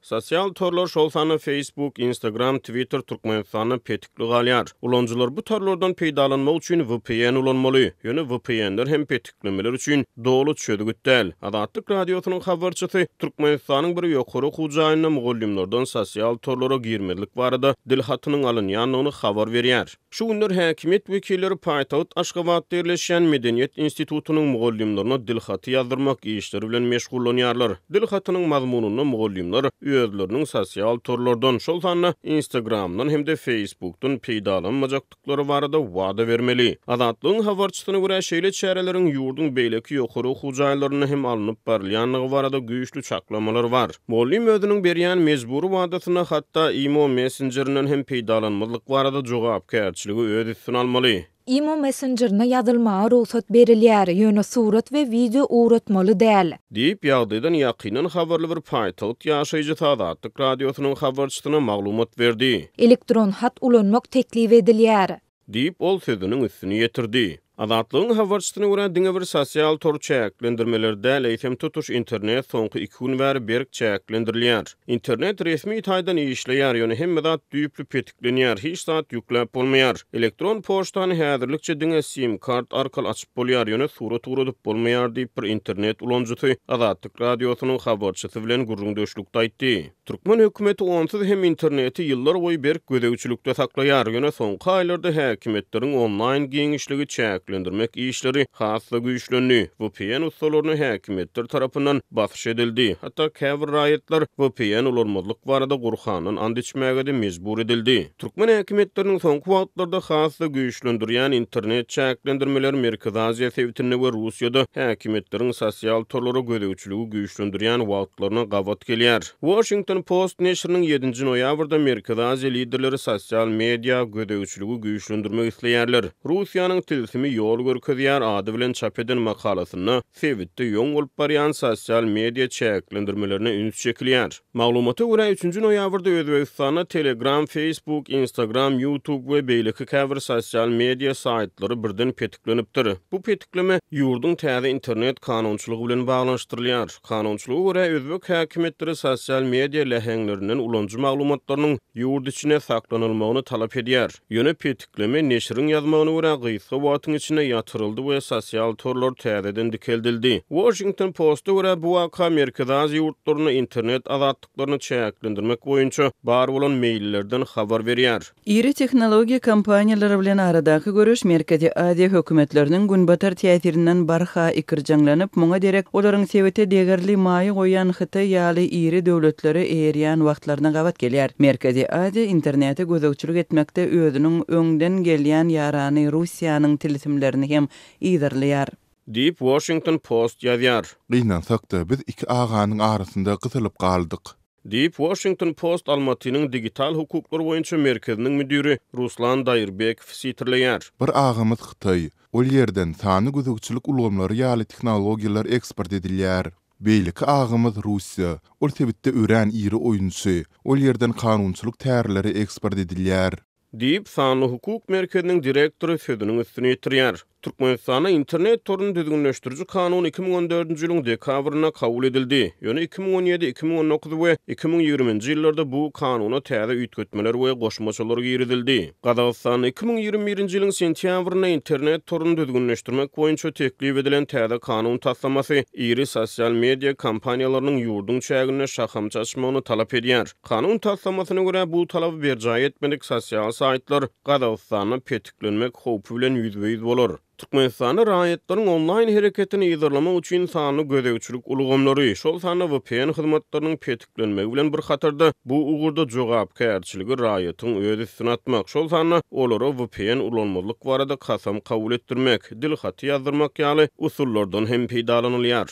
Sosial torlar, şol sanda Facebook, Instagram, Twitter Türkmenistanda petikli galýar. Ulanyjylar bu torlardan peýdalanmak üçin vpn ulanmaly. Ýöne VPN-ler hem petiklemeler üçin doly çözgüt däl. Azatlyk Radiosynyň habarçysy Türkmenistanyň bir ýokary okuw jaýynda mugallymlardan sosial torlara girmezlik barada dil hatynyň alynýandygyny habar berýär. Şu günler häkimiýet wekilleri paýtagt Aşgabatda ýerleşýän Medeniýet institutynyň mugallymlaryna dil haty ýazdyrmak işleri bilen meşgullanýarlar. Dil hatynyň mazmunynda mugallymlar özleriniň sosial torlardan, şol sanda Instagramdan hem-de Facebookdan peýdalanmajakdyklary barada wada bermeli. Azatlygyň habarçysyna görä, şeýle çäreleriň ýurduň beýleki ýokary okuw jaýlarynda hem alnyp barylýandygy barada güýçli çaklamalar bar. Mugallym özüniň berýän mejbury wadasynda hatda imo messenjerinden hem peýdalanmazlyk barada jogapkärçiligi öz üstüne almaly. Imo messenjerine ýazylmaga rugsat berilýär, ýöne surat we wideo ugratmaly däl. Diýip, ýagdaýdan ýakyndan habarly bir paýtagt ýaşaýjysy Azatlyk Radiosynyň habarçysyna maglumat berdi. Elektron hat ulanmak teklip edilýär. Diýip, ol sözüniň üstüni ýetirdi. Azatlygyň habarçysyna görä, diňe bir sosial tor çäklendirmeleri däl, eýsem tutuş internet soňky iki gün bäri berk çäklendirilýär. Internet resmi taýdan işleýär, ýöne hemme zat düýpli petiklenýär, hiç zat ýükläp bolmaýar. Elektron poçtany häzirlikçe diňe sim-kart arkaly açyp bolýar, ýöne surat ugradyp bolmaýar diýip, bir internet ulanyjysy Azatlyk Radiosynyň habarçysy bilen gürrüňdeşlikde aýtdy. Türkmen hökümeti onsuz hem interneti ýyllar boýy berk gözegçilikde saklaýar, ýöne soňky aýlarda häkimiýetleriň onlaýn giňişligi çäklendirmek işleri has-da güýçlendi, vpn ussalaryna häkimiýetler tarapyndan basyş edildi, hatda käbir raýatlar vpn ulanmazlyk barada Gurhandan ant içmäge-de mejbur edildi. Türkmen häkimiýetleriniň soňky wagtlarda has-da güýçlendirýän internet çäklendirmeleri Merkezi Aziýa sebitinde we Russiýada häkimiýetleriň sosial torlara gözegçiligi güýçlendirýän wagtlaryna gabat gelýär. Washington Post neşiriniň ýedinji noýabrda Merkezi Aziýa liderleri sosial media gözegçiligi güýçlendirmek isleýärler, Russiýanyň tilsimi ýol görkezýär ady bilen çap eden makalasynda sebitde ýoň bolup barýan sosial media çäklendirmelerine üns çekilýär. Maglumata görä, üçünji noýabrda Özbegistanda Telegram, Facebook, Instagram, YouTube we beýleki käbir sosial media saýtlary birden petiklenipdir. Bu petikleme ýurduň täze internet kanunçylygy bilen baglanyşdyrylýar. Kanunçylyga görä, özbek häkimiýetleri sosial media läheňlerinden ulanyjy maglumatlarynyň ýurt içinde saklanylmagyny talap edýär. Ýöne petikleme, neşiriň ýazmagyna görä, gysga wagtyň içinde ýatyryldy we sosial torlar täzeden dikeldildi. Washington Post-a görä, bu waka Merkezi Aziýa ýurtlarynda internet azatlyklaryny çäklendirmek boýunça bar bolan meýillerden habar berýär. Iri tehnologiýa kompaniýalary bilen aradaky göreş Merkezi Aziýa hökümetleriniň Günbatar täsirinden barha ikirjeňlenip, muňa derek olaryň sebite degerli maýa goýýan Hytaý ýaly iri döwletlere eýerýän wagtlaryna gabat gelýär. Merkezi Aziýa internete gözegçilik etmekde özüniň öňden gelýän ýarany Russiýanyň tilsimlerini hem yzarlaýar. Diýip, Washington Post ýazýar. Gynansak-da, biz iki aganyň arasynda gysylyp galdyk. Diýip, Washington Post Almatynyň digital hukuklar boýunça merkeziniň müdiri Ruslan Daýyrbekowy sitirleýär. Bir agamyz Hytaý. Ol ýerden sanly gözegçilik ulgamlary ýaly tehnologiýalar eksport edilýär. Beýleki agymyz Russiýa. Ol sebitde örän iri oýunçy. Ol ýerden kanunçylyk tärleri eksport edilýär. Diýip, Sanly hukuk merkeziniň direktory sözüniň üstüni ýetirýär. Türkmenistanda internet toruny düzgünleşdiriji kanun 2014-nji ýylyň dekabrynda kabul edildi. Ýöne 2017, 2019 we 2020-nji ýyllarda bu kanuna täze üýtgetmeler we goşmaçalar girizildi. Gazagystanda 2021-nji ýylyň sentýabrynda internet toruny düzgünleşdirmek boýunça teklip edilen täze kanun taslamasy iri sosial media kompaniýalarynyň ýurduň çäginde şahamça açmagyny talap edýär. Kanun taslamasyna görä, bu talaby berjaý etmedik sosial saýtlar Gazagystanda petiklenmek howpy bilen ýüzbe-ýüz bolar. Türkmenistanda raýatlaryň onlaýn hereketini yzarlamak üçin sanly gözegçilik ulgamlary, şol sanda vpn hyzmatlarynyň petiklenmegi bilen bir hatarda, bu ugurda jogapkärçiligi raýatyň öz üstüne atmak, şol sanda olara vpn ulanmazlyk barada kasam kabul etdirmek, dil haty ýazdyrmak ýaly usullardan hem peýdalanylýar.